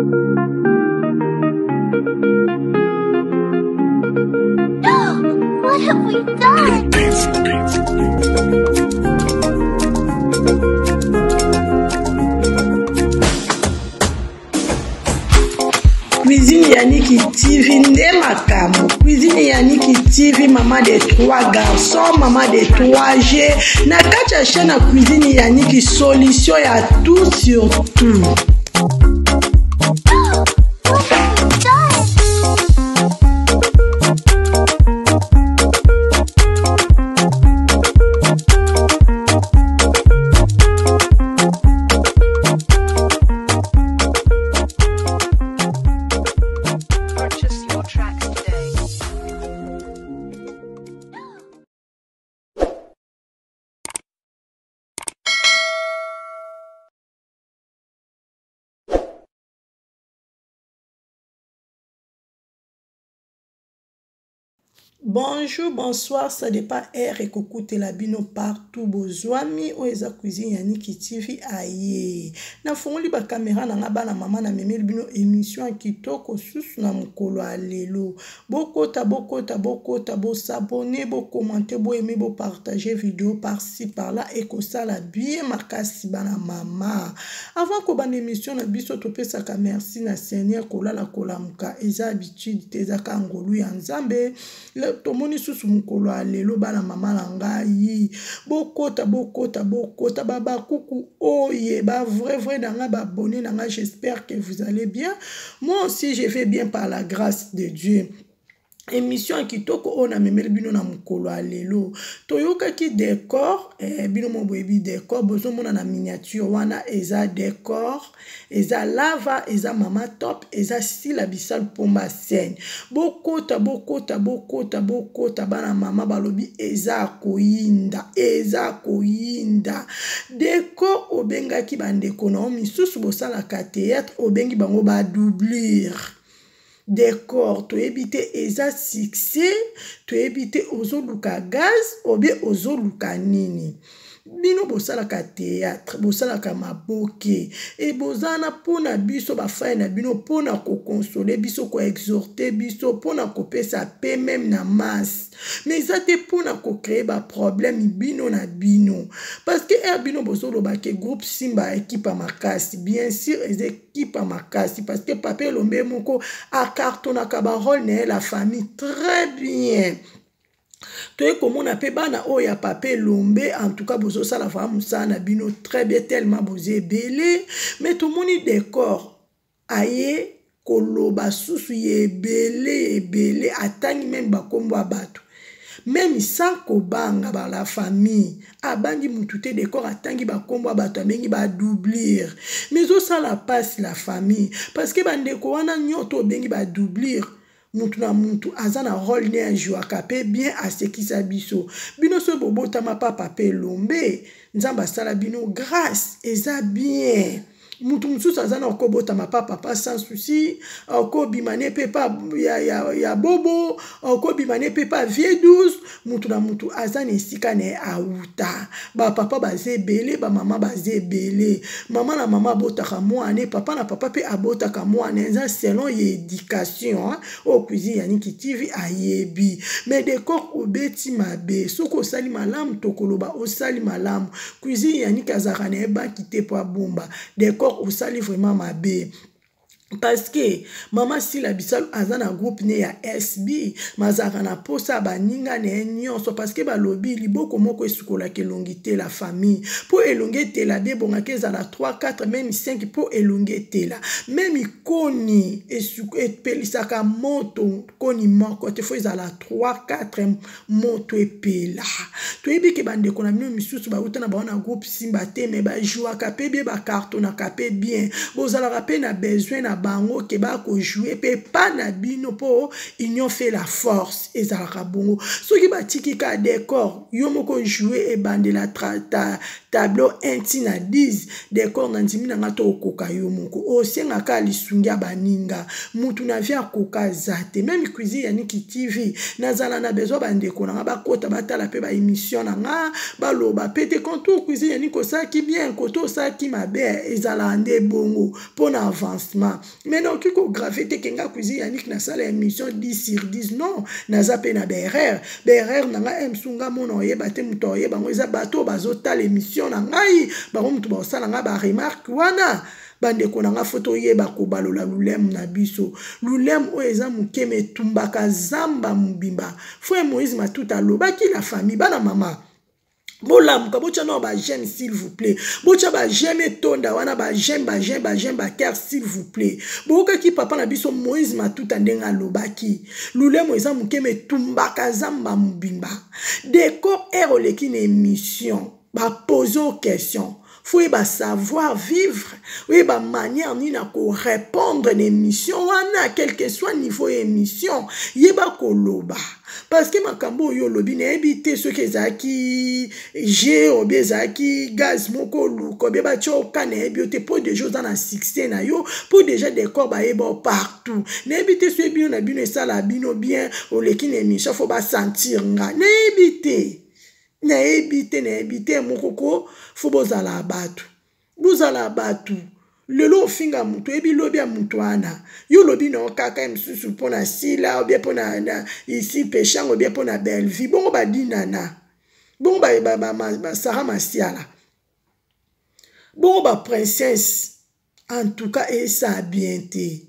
What have we done? Cuisine Yannick TV nde makambo. Cuisine Yannick TV maman de trois garçons, maman de 3 G. Na kati ya chaîne ya Cuisine Yannick solution ya tout sur tout. Purchase your tracks today. Bonjour, bonsoir, ça dépend heure ekokutela bino partout bozwami oyo eza cuisine ya Niki TV aye. Nafongoli ba camera na nga bana mama na memeli bino émission ya kitoko susu na mokolo ya lelo. Bokota bokota bokota bo s'abonner, bo commenter, bo aimer, bo partager vidéo par-ci par-là ekosala bien makasi bana mama. Avant kobanda émission na biso topesaka merci na Seigneur kolala kolamuka eza habitude te eza kaka ngolu ya Nzambe. Tomoni susu mokolo ya lelo bana mama na ngai bokota bokota bokota babakuku oye ba vrai vrai na ngai ba abonné na ngai j'espère que vous allez bien. Moi aussi je vais bien par la grâce de Dieu. Émission ya kitoko oyo namemeli bino na mokolo ya lelo toyokaki décor eh, bino mo boyebi décor bozomona na miniature wana eza décor eza lava eza mama top eza sila bisalu pomba scène bokota bokota bokota bokota bana mama balobi eza koyinda eza koyinda décor obengaki bandeko na yo misusu bosalaka théâtre obengi bango ba doublure Decor toyebi te eza succès toyebi te ozoluka gaz obie ozoluka nini bino bosalaka théâtre bosalaka maboke e boza na mpo na biso bafai na bino mpo na kokonsole biso koexhorte biso mpo na kopesa pe meme na masse mais eza te mpo na kocree baproblème bino na bino parce que ere bino bozoloba ke groupe simba ekipa makasi bien sûr eza kipa makasi parce que papa elombe moko acartonaka ba role na ye la famille très bien toye komona mpe bana oyo ya papa elombe en tout cas bozosala vraiment mosala na bino très bien tellement boza ebele mais tomoni décor aye koloba susu ya ebele ebele atangi meme bakombo ya bato meme sans kobanga ba la famille abangi mutu te decor atangi bakombo ya bato abengi ba doublure mais ezosala mpasi la famille parce que bandeko wana nyoto obengi ba doublure mutu na mutu aza na role ne ajouaka mpe bien asekisa biso bino soki bobotama papa mpe elombe nzambe asala bino grâce eza bien mutu mosusu aza na okobotama pa papa sans souci okobima ne mpe pa ya, ya, ya bobo okobima ne mpe pa vie 12 mutu na mutu aza na esika na ye awuta bapapa baza ebele bamama baza ebele mama na mama abotaka mwana papa na papa mpe abotaka mwana eza selon ye éducation oyo cuisine ya niki tv ayebi mais decor obeti mabe soki osali malamu tokoloba osali malamu cuisine yannick azalaka na ye banki te mpo abomba decor osali vraiment mabe parce que mama sila bisalu aza na groupe ne ya sb mazalaka na posa ya baninga na ye nyonso parce que balobi liboko moko esukolaka elongi te la famille mpo elongi etela bi ebongaki ezala 3 4 meme 5 mpo elongi etela meme koni epelisaka moto koni moko te fo ezala 3 4 moto epela toyebi ke bandeko na bino misusu bauta na bango na groupe simba te me bajouaka mpe bien bacartonaka mpe bien bozalaka mpe na besoin na bango ke bakojoue mpe pa na bino mpo union fait la force ezalaka bongo soki batiki ka decor yo moko joue ebandela tableau 1 ti na 10 decor na ndimi na nga to okoka yo moko osengaka lisungi ya baninga mutu na vie akoka aza te meme cuisine ya niki tv nazala na besoin bandeko na nga bakota batala mpe ba émission na nga baloba mpe te contour cuisine ya niki osalaki bien koto osalaki mabe ezalaka nde bongo mpo na avancement. Mais nakoki kograve te ke nga Cuisine Yannick nasala émission 10 sur 10. Non, naza mpe na baerreur. Baerreur na ngai mosusu nga mona oyeba te, moto oyeba yango eza bato oyo bazotala émission na ngai, bango moto bakosala ngai baremarque wana. Bandeko na nga, faut toyeba kobalola lulemu na biso. Lulemu oyo eza moke me etumbaka zamba mobimba. Frère Moïse Matuta alobaki la famille, bana mama, bolamuka, botya nao baj'aime, s'il vous plaît. Botya baj'aime etonda wana, baj'aime, baj'aime, baj'aime, bacœur, s'il vous plaît. Boyokaki papa na biso Moïse Matuta ndenge alobaki, lulemo eza moke me etumbaka zamba mobimba. Décor, ere oleki na émission, bapose o question, faut oyeba savoir vivre, oyeba manière nini ya korépondre na émission wana, quel que soit niveau ya émission. Yeba koloba, parce que makambo oyo olobi, nayebi te soki ezalaki g obi ezalaki gaz moko oluka obi batia oka, nayebi yo te. Mpo déjà oza na succès na yo, mpo déjà décor bayeba yo partout. Nayebi te soki bino na bino esala bino bien, oleki na émission, faut basentir nga. Nayebi te, nayebi te, nayebi te. Moko ko faut bozala bato, bozala bato. Lelo ofinga moto, oyebi lobi ya moto wana. Yo olobi na yo kaka ye mosusu mpo na Sila obie, mpo na isi Pechango obie, mpo na Bellevie. Bongo badinana, bongo basara Masiala, bongo baprincesse. En tout cas, esa bien te.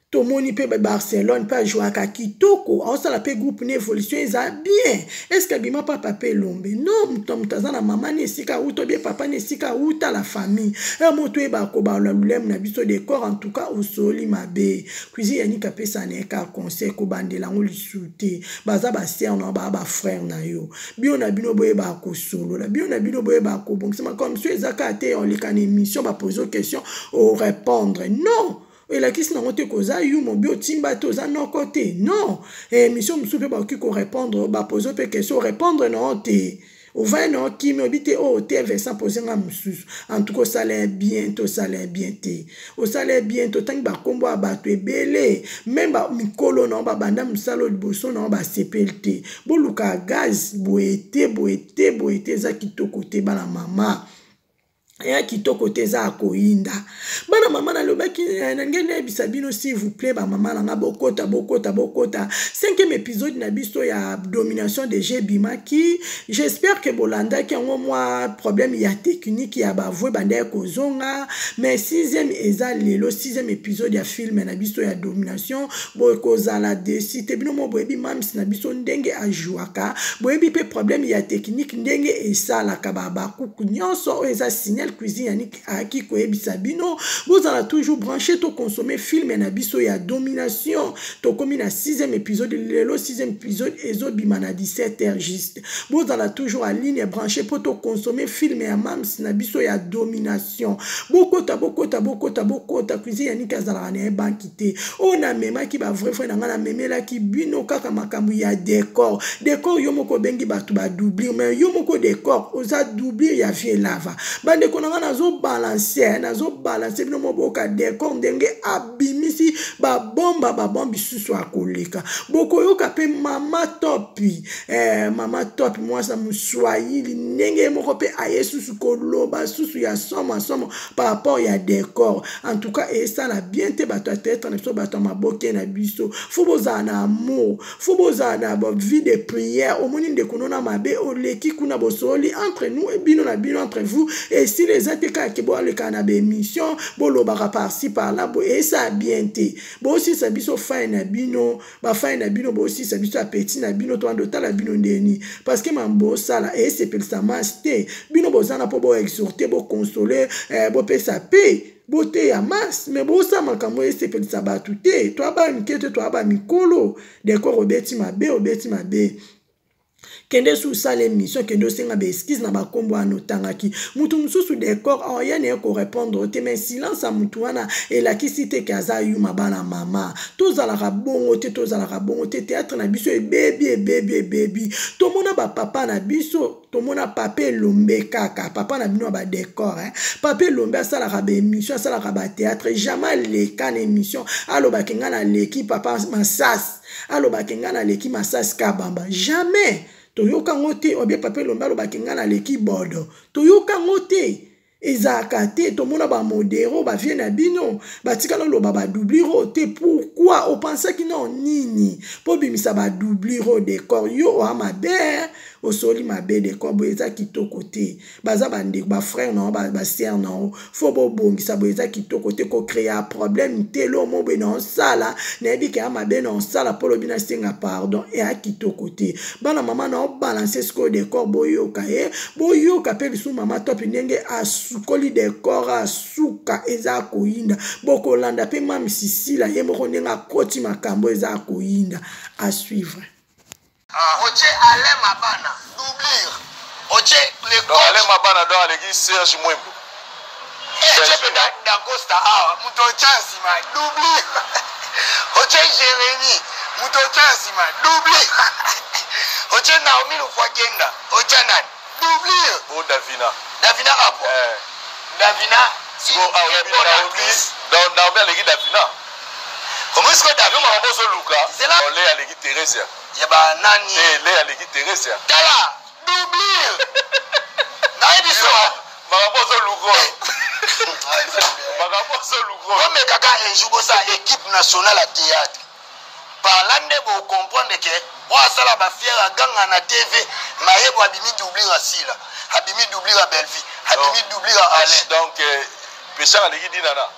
Tomoni mpe Barcelone mpe ajwaka kitoko, aosala mpe groupe na évolution eza bien. Est-ce abima papa mpe elombe? Non, moto moto aza na mama ni esika auta obie papa ni esika auta, la famille e moto oyeba kobalola lulemu na biso. Décor, en tout cas, osoli mabe. Cuisine Yannick apesa na ye ka conseil, kobandela yango lisusu te. Baza basœur na yo, baa bafrère na yo. Bino na bino boyeba kosolola, bino na bino boyeba kobongisa makambo mosusu. Eza kaka te oleka na émission, bapose question, orépondre. Non, elakisi nango te koza yuma obi otimba te, oza noko te. Non, émission mosusu mpe bakoki korépondre, bapose mpe question, orépondre nango te, ovandi na okimi, obi te oyo te. Vincent pose nga mosusu. En tout cas, osala bien te, osala bien te, osala bien te. Otangi bakombo ya bato ebele, même mikolo na babanda mosala oyo liboso na basepeli te. Boluka gaz boye te, boye te, boye te, eza kitoko te, bana mama. Eya kitoko te, eza ya koyinda, bana mama. Nalobaki na ndenge nayebisa bino, s'il vous plaît, bamama na nga, bokota, bokota, bokota. Cinquième épisode na biso ya Domination de g ebimaki. J'espère que bolandaki yango. Mwa problème ya technique ya bavoix bandaki kozonga, mais sixième eza lelo, sixième épisode ya film na biso ya Domination. Bokozala déçus te. Bino mo boyebi Mams na biso ndenge ajwaka, boyebi mpe problème ya technique ndenge esalaka babakuku nyonso oyo eza signal. Cuisine Yannick ayaki koyebisa bino, bozala toujours branché, toconsommer film na biso ya Domination. Tokomi na sixième épisode lelo, sixième épisode ezobima na 17 heures juste. Bozala toujours à ligne, branché, mpo toconsommer film ya Mams na biso ya Domination. Bokota, bokota, bokota, bokota. Cuisine Yannick azalaka na ye banki te. Oyo namemaki bavrai frère na ngai, namemelaki bino kaka makambo ya décor. Décor, yo moko obengi bato badoublure, mais yo moko décor oza doublure ya vie lava. Bandeko na ngai, nazobalance, nazobalance bino mo boyoka décor ndenge abimisi babomba, babombi susu akoleka. Bokoyoka mpe mama Topi, mama Topi mwasi moswahili, ndenge ye moko mpe aye susu koloba susu ya somo somo par rapport ya décor. En tout cas, esala bien te. Bato ya théâtre na biso, bato ya maboke na biso, faut bozala na amour, faut bozala na vie de prière. Omoni ndeko no na mabe, oleki kuna, bosoli entre nous, bino na bino, entre vous, esili. Eza te kaka ke boleka na baémission, bolobaka par-ci par-là boye, esala bien te. Bosisa biso fai na bino, bafai na bino, bosisa biso apeti na bino, to ando tala bino ndeni, parce que mambo osala esepelisa masi te. Bino boza na mpo boexhorte, boconsole, bopesa pe boteya masi, mais bosala makambo esepelisa bato te. Toya mike te, toya bamikolo. Décor, obeti mabe, obeti mabe. Kende su osala émission, kende osenga baexcuse na bakombo wana otangaki. Mutu mosusu, décor, oya na ye korépondre te, mais silence ya mutu wana elakisi te ke aza yuma. Bana mama, tozalaka bongo te, tozalaka bongo te. Théâtre na biso ebebi, ebebi, ebebi. Tomona bapapa na biso, tomona papa Elombe, kaka papa na bino ya badécor, eh? Papa Elombe asalaka baémission, asalaka bathéâtre, jamais aleka na émission alobaki ngai naleki papa Masasi, alobaki ngai naleki Masasi Kabamba. Jamais toyoka yango te. Obie papa Elombe alobaki ngai naleki Bodo, toyoka yango te. Ezalaka te, tomona ba modero ba vie na bino batikala oloba ba doublure te. Pourquoi opansaki nao nini mpo obimisa ba doublure? Decor yo oa mabe, osoli mabe. Decor boye eza kitoko te. Baza bandeko, bafrère na yo, basere na yo, fo bobongisa. Boye eza kitoko te, kocrea problème te. Lo mo boye na osala, nayebi ke ya mabe na osala mpo lobi nasenga pardon, eya kitoko te. Bana mama na obalanse sikoyo decor, boyoka ye, boyoka mpe lisusu mama top ndenge asukoli decor, asuka eza koyinda. Bokolanda mpe mami Sisila ye moko ndenge akoti makambo, eza koyinda. À suivre. Ah. Otie Alain Mabana, doublure. Otie le coach. Donc Alain Mabana donc aleki Serge Mwembo. Eh, otie mpe Dacosta awa, moto otya nsima, doublure. Otie Jérémie, moto otya nsima, doublure. Otie Naomi Lufwakenda, otya nani? Doublure. Bo Davina. Davina Apwa. Eh. Davina. Siko ah, oyebi Naomi, donc Naomi aleki Davina. Omoni sikoyo Davina. Yo makambo ozoluka. Zela. Ole aleki Theresia. Ya ba nani? Te, le aleki Theresia. Tala, doublure. Nayebi so. Makambo ozoluka oyo. Makambo ozoluka oyo. Bomekaka un jour bosala équipe nationale ya théâtre. Par là nde bo comprendre que oyo asala ba fier aganga na TV mayebo abimi doublure ya Sila, abimi doublure ya Bellevue, abimi doublure ya Alain. Donc Peshanga aleki Dinana.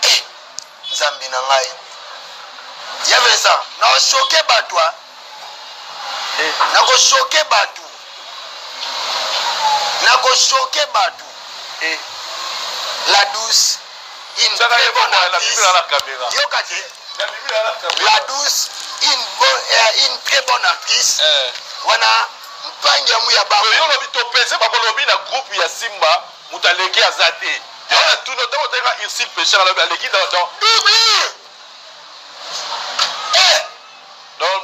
Eh, Nzambe na ngai. Ya Vincent, na choquer bato. Eh. Na ko choquer bato. Na ko choquer bato. Eh. La douce une très bonne actrice. Yoka te. La douce une bonne, une très bonne actrice. Eh. Wana mpangi ya muya bango. Yo lobi to pese ba lobi na groupe ya Simba mutu aleki aza te. Yo na tuno ntango otenga Ursule Peshanga alobi aleki dans dans Double. Eh. Donc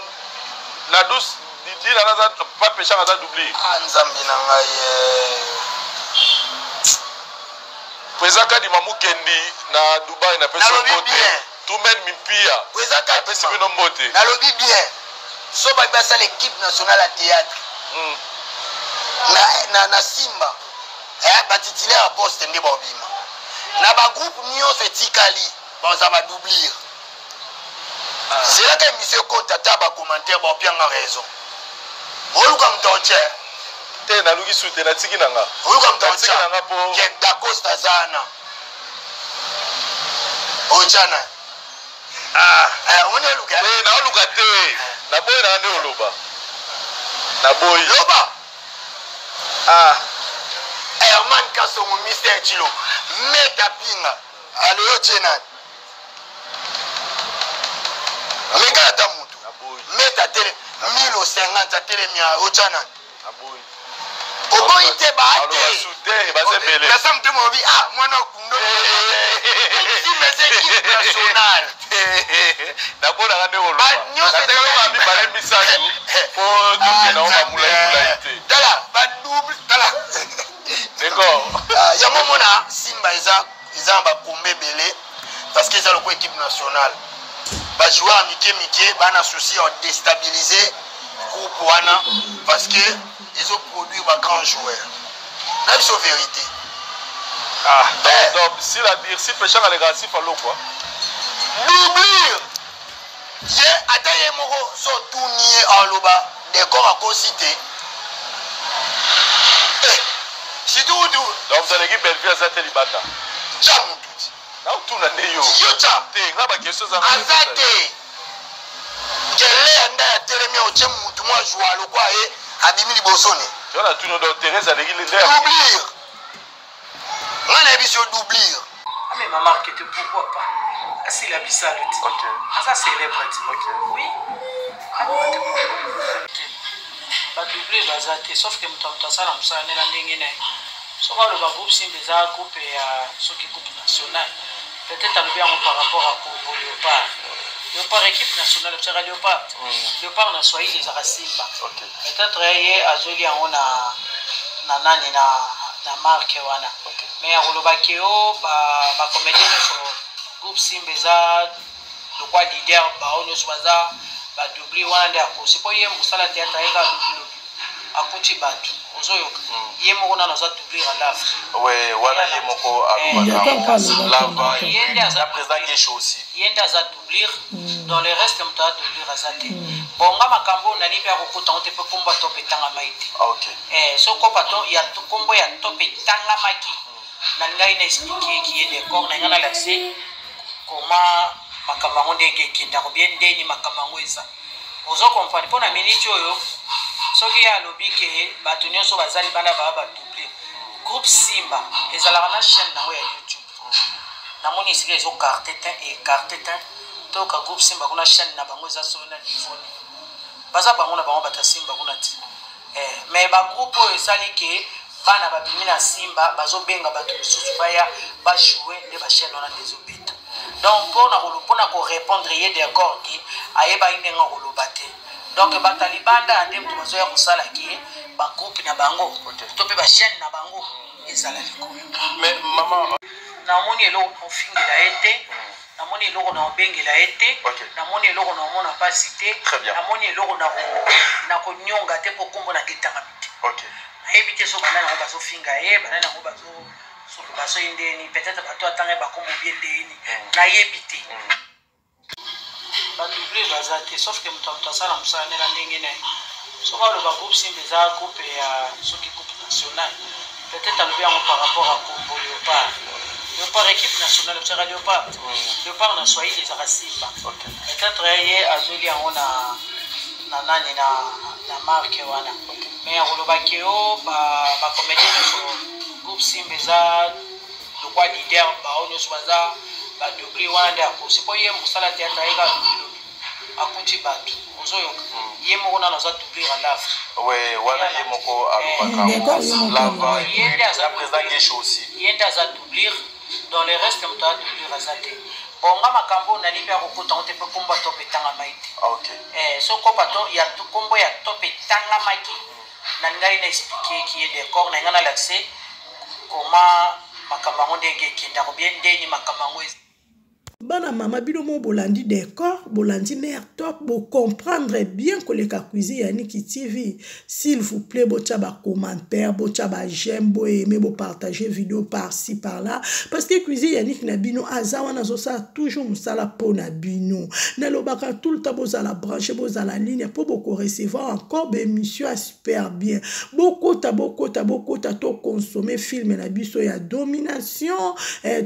la douce Dina naza pas Peshanga aza double. Ah Nzambe na ngai. Eh. Président Kadima Mukendi na Dubai na pesi mbote. Tumen Mimpia. Président Kadima. Pesi bino mbote. Nalobi bien. So ba basala équipe nationale ya théâtre. Na Simba. Eh, ba titulaire ya poste nde baobima. Na ba groupe nyonso etikali baza ba doublure. Zelaka émission ekota ta ba commentaire baopianga raison. Oluka moto otie. Te, naluki su te, natiki na nga. Oluka moto Natiki na nga po Ke Dacosta aza wana. Otya na. Ah. Eh, omoni oluka. Te, naoluka te. Naboyi na nga nde oloba. Naboyi. Loba. Ah. Herman Kasongo, Mister Chilo, Meta Pinga. Alo yo tie nani? Meka ata mutu. Meta tele 1050 atelemi otya nani? Oboyi te baate. Nasa motema obi ah mwana okundo. Simba eza équipe nationale. Namonaka nde oloba. Natekaka mibale misato po tokenda ngo bamulai mulai te. Tala ba double tala. D'accord. Yango mona Simba eza eza na bakombe ebele parce que eza lokola équipe nationale. Ba joueurs ya mike mike bana souci ya déstabiliser groupe wana parce que ezo produire ba grands joueurs. Na biso vérité. Ah, donc, donc si la si Peshanga alekaka Sifa Lokwa. Doublure. Ye ata ye moko so tuni ye aloba décor akosi te. Eh, surtout kutu. Donc vous aleki Bellevue aza te libanda. Tya mutu ti. Naotuna nde yo. Yo tya. Te, nga ba question za. Aza te. Kele ya nda ya telemi otie mutu mwa joie lokwa ye abimi liboso ne. Yo na tuni donc Thérèse aleki nde. Doublure. Nga nayebi si yo doublure. Ah mais ma marque te pourquoi pas? Asila bisalu ti. OK. Aza célèbre ti. OK. Oui. Ah te pourquoi? Ba doublure baza te sauf que moto moto asala mosala nde na ndenge na ye. Soki aloba groupe Simba eza groupe ya soki groupe national. Peut-être alobi yango par rapport à Congo Léopard. Léopard équipe nationale bisaka Léopard. Léopard na Swahili ezaka Simba. Okay. Peut-être ye azoli yango na na nani na na marque wana. Okay. Mais akoloba ke yo ba ba comédien nyonso groupe Simba eza lokwa leader bao nyonso baza ba doublure wana nde akosi po ye mosala théâtre ayeka lobi lobi akuti bato. Ozoyoka, ye moko nano aza doublure ya Lave. Ouais, wana ye moko alobaka. Lava ye nde aza président, Gesho aussi. Ye nde aza doublure. Dans le reste, moto aza doublure aza te. Bon, nga makambo oyo nali mpe akokota ngo te, mpe kombo ya Top etangamai te. So kopa to ya kombo ya Top etangamaki, nalingaki na expliquer ki ye décor na ngai, nalakise koma makambo yango ndenge ekendako bien, ndeni makambo yango eza. Ozo comprendre? Mpo na miniti oyo, soki ye alobi ke bato nyonso baza libanda baa badouble, groupe Simba ezalaka na chaîne nango ya YouTube. Namoni esika ezocarte te, écarte te. Toyoka groupe Simba kuna, chaîne na bango eza solo na niveau nini. Baza bango na bango bato ya Simba kuna te. Mais bagroupe oyo esali ke bana babimi na Simba, bazobenga bato mosusu baya bajoue, nde bachaîne wana nde ezobeta. Donc mpona korépondre ye d'accord ke ayebaki ndenge akoloba te. Donc bato ya libanda nde moto bazoya kosala ke bagroupe na bango to mpe bachaîne na bango ezala likolo. Mais mama, Namoni eloko na ofingela ye te, namoni eloko na obengela ye te, namoni eloko na omona mpasi te, namoni eloko na konyonga te, mpo nkombo nanga etangami te. Nayebi te so banani yango bazofinga ye, banani yango bazosoloba soki ndeni. Peut-être bato atanga ye bakombo bie ndeni, nayebi te. Badouble baza te, sauf ke moto moto asala mosala nde na ndenge na ye. Soki aloba groupe Simba eza groupe ya soki groupe national, peut-être alobi yango par rapport à kombo Léopard. Léopard, équipe nationale ezalaka Léopard. Léopard na swahili ezalaka Simba. Peut-être ye azweli yango na nani, na marque wana. Mais akolobaki yo bacomédien nyonso, groupe Simba eza lokwa leader, bao nyonso baza badouble wana nde akosi, mpo ye mosala théâtre ayeka lobilobi akuti bato. Ozoyoka, ye moko nano aza doublure ya Lave. Ouais, wana ye moko alobaka. Lava ye nde aza président, Gesho aussi. Ye nde aza doublure. Dans le reste, moto aza doublure aza te. Bon, nga makambo oyo nali mpe akokota ngo te, mpe kombo ya Top etangamai te. So kopa to ya kombo ya Top etangamaki, nalingaki na expliquer ki ye décor na ngai, nalakise koma makambo yango ndenge ekendako bien, ndeni makambo yango eza. Bana mama, bino mo bolandi décor, bolandi mare Top, bocomprendre bien koleka Cuisine ya Niki TV. S'il vous plaît, botya bacommentaire, botya baj'aime, boaime, bopartage vidéo par-ci par-là, parce que Cuisine ya Niki na bino aza wana, azosala toujours mosala mpo na bino. Nalobaka tout le temps, bozala branché, bozala ligne, mpo bokorecevoir encore baémission ya super bien. Bokota, bokota, bokota, tokonsome film na biso ya Domination.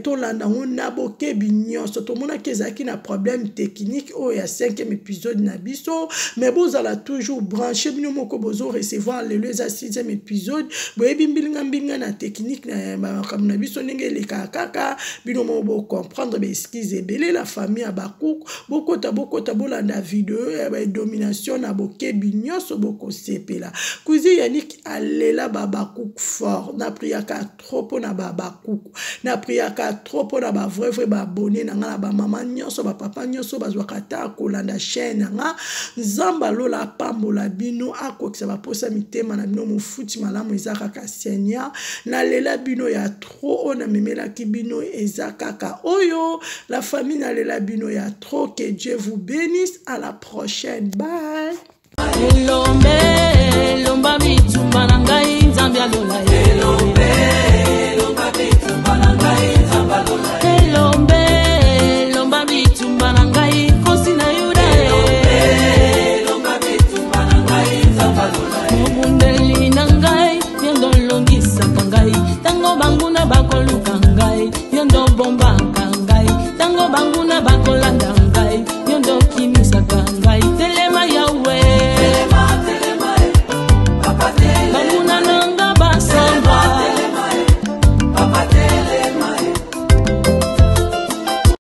Tolanda yango na bokebi nyonso. Tomonaki ezalaki na problème technique oyo ya 5e épisode na biso, mais bozala toujours branché. Bino moko bozo recevoir lelo eza 6e épisode. Boyebi mbilinga mbilinga na technique na makambo na biso ndenge elekaka kaka. Bino moko bocomprendre. Baexcuse ebele, la famille ya bakuku. Bokota, bokota, bolanda video ya badomination na bokebi nyonso, bokosepela. Cuisine Yanik alela babakuku fort. Napriaka trop mpona babakuku, napriaka trop mpona bavrai vrai baabonné na nga, na bamama nyonso, bapapa nyonso bazwaka ta kolanda chaîne na nga. Nzambe alola apambola bino, akokisa baposa mitema na bino. Mofuti malamu eza kaka Seigneur. Nalela bino ya trop. Oyo namemelaki bino eza kaka oyo, la famille. Nalela bino ya trop. Que Dieu vous bénisse. À la prochaine, bye. Elombe.